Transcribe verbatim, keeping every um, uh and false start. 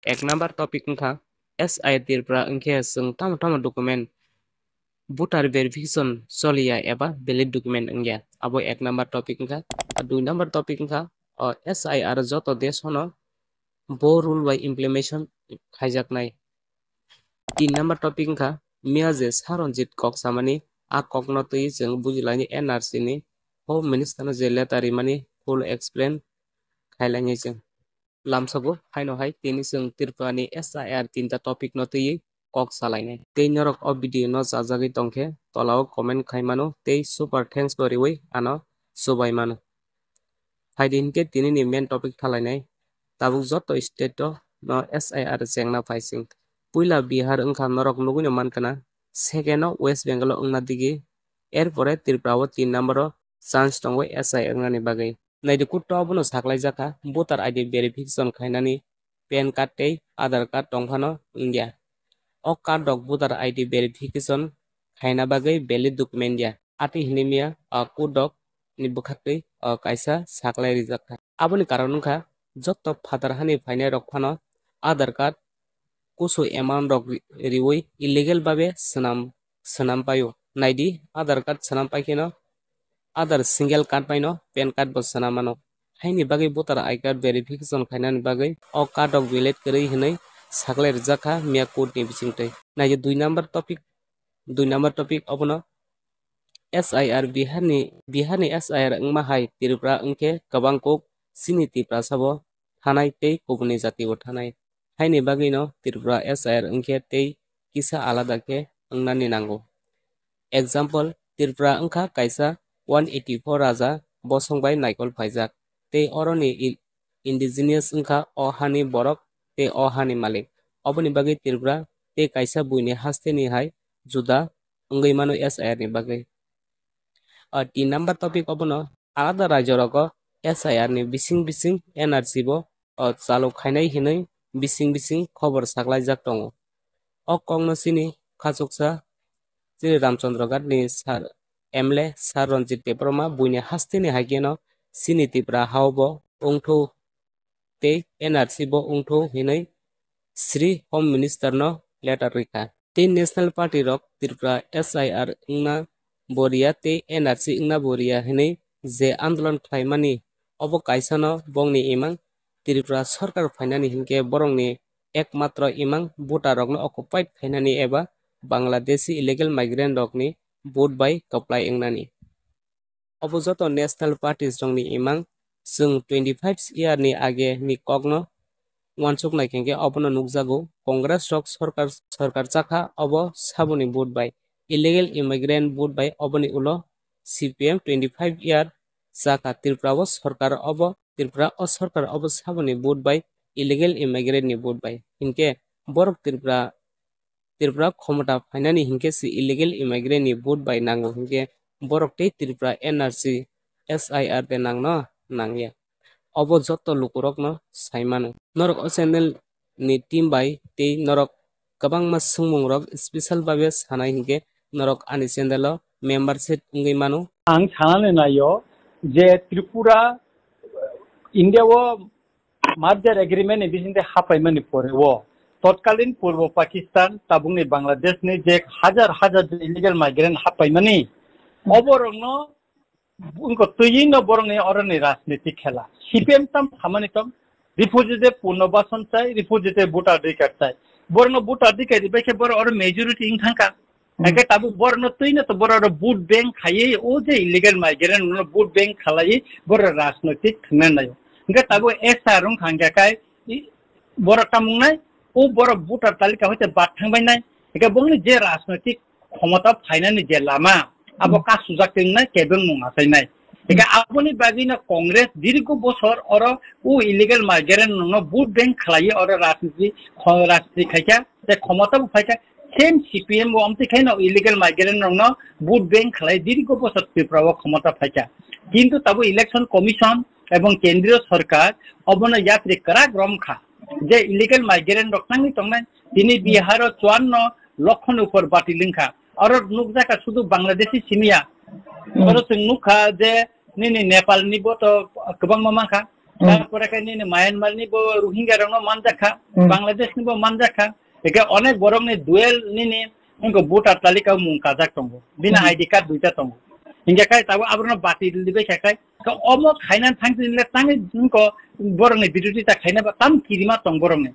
Ek number topic wngkha S I R Tripura wngkhe chwng tamo tamo document voter verification choliya eba valid document wngya. Abo ek number topic wngkha. Dui number topic wngkha o S I R joto desh hono bo rule bai implementation khaijaknai. Tin number topic wngkha miya je Saranjit kok samani a kokno twi chwng bujilaini N R C ni Home Minister no je letter rimani full explain khailaini chwng. Lamsogo haino hai tini chwng Tripura ni S I R tinta topic no twiwi kok salainai. Tei norok o video no chajagwi tongkhe tolao comment khai mano tei super thanks bo riwi ano chubai mano. Phaidi hinkhe tini ni main topic thalainai. Tabuk joto state o no S I R chengna phaising. Puila Bihar wngkha norok nugwino mankana, second o West Bengal o wngna digi, erpore Tripura o tin number o chance tongo S I R wngnani bagwi. Naidi kutto abono saklaijakha voter I D verification khainani pan card tei Aadhaar card tongphano wngya. O card rok voter I D verification khaina bagwi valid document ya. Ati hinwi miya o code rok ni bwkhaktwi o kaisa saklai rijakkha. Aboni karon wngkha joto phatar hani phainai rok phano Aadhaar card kusu amount rok ri-, riwi illegal babe swnam, swnam paio. Naidi Aadhaar card swnam paikheno Aadhaar single card baino pan card bo swnam mano. Haini bagwi voter I card verification khainani bagwi o card rok valid kwrwi hinwi saklai rijakkha miya code ni bisingtwi. Naidi dui number topic, dui number topic obono S I R Bihar ni, Bihar ni S I R wngma hai Tripura wngkhe kwbang kuk chini Tiprasa bo thanai tei kubuni jati bo thanai. Haini bagwino Tripura S I R wngkhe tei kisa alada khe wngnani nango. Example, Tripura wngkha kaisa one eighty four raja bosong bai naikol phaijak tei oroni i-, indigenous wngkha o hani borok tei o hani malik. Oboni bagwi Tripura tei kaisa buini hasteni hai juda wngwi mano S I R ni bagwi. O tin number topic obono alada rajyo rogo S I R ni bising bising N R C bo o chalok khainai hinwi bising bising khobor saklaijak tongo. O kokno chini khachuksa chini Ramchandra Ghat ni sir M L A Sir Ranjit Debbarma buini hasteni hai kheno chini Tripura hao bo wngthu tei N R C bo wngthu hinwi Sri Home Minister no letter rikha. Tei National Party rok Tripura S I R wngna bo riya tei N R C wngna bo riya hinwi je andolon khlaimani obo kaisano bongni imang Tripura sorkar phainani hinkhe borokni ekmatro imang voter rokno occupied khainani eba Bangladeshi illegal migrant rokni vote bai kwplai wngnani. Obo joto national parties rokni imang chwng twenty five year ni age ni kokno uansuk nai khe obono nukjago Congress rok sorkar, sorkar chakha obo saboni vote bai illegal immigrant vote bai oboni ulo C P M twenty five year chakha Tripura o sorkar obo Tripura o sorkar obo saboni vote bai illegal immigrant ni vote bai hinkhe borok Tripura Tripura khomota phainani hinkhe se illegal immigrant ni vote bai nango hinkhe borok tei Tripura N R C S I R de nangno nangya. Obo joto lukurokno sai mano. Norok o channel ni team bai tei norok kwbangma swngmungrok special babe sanai hinkhe norok ani channel o membership wngwi mano. Ang sanani naio je Tripura India o merger agreement ni bisingtwi hapaimani pore o totkalin Purbo Pakistan tabukni Bangladesh ni je hajar hajar je illegal migrant hapaimani oborokno wngkha twiwi no borokni oroni rajnitik khela. C P M tam khamani tong refugee de punno bason chai, refugee de voter adhikar chai. Borokno voter adhikar ribai khe borok oro majority wng thangkha. Hake tabuk borokno twino to borok oro vote bank khaiwi o je illegal migrant no vote bank khalaiwi borok rajnoitik thwngna naio. Hingke tabuk S R wngkha hingke kai i borok tamung nai o borok voter talika hoite bad thangbai nai. Hingke bongni je rajnoitik khomota phainani je lama abo kasujak tong nai kebeng mung achai nai. Hingke aboni bagwi no Congress dirgo bosor oro o illegal migrant no vote bank khalaiwi oro rajniti kho-, rajniti khaikha. Tei khomota bo phaikha same C P M bo amtwi khaino illegal migrant rokno vote bank khlai dirgo bosor Tripura o khomota phaikha. Kintu tabuk election commission ebong kendriyo sorkar obono yatri kwrak romkha je illegal migrant rok nangwi tongnai tini Bihar o chuanno lokhon upor bati lingkha oro nukjakha sudu Bangladeshi simiya oro chwng nukha je nini Nepal ni bo to kwbangma mankha. Hmm. Tarpore khe nini Myanmar ni bo Rohingya rokno manjakha, Hmm. Bangladesh ni bo manjakha. Eke onek borok ni dual nini wngkha voter talika mung kajak tongo. Bini Hmm. I D card duita tongo. Hingke kai tabo abono batil dibai khe kai. Ka omo khaina thang tin le tangwi wngkha borok ni bidoti ta khaina ba tam kirima tong borok ni.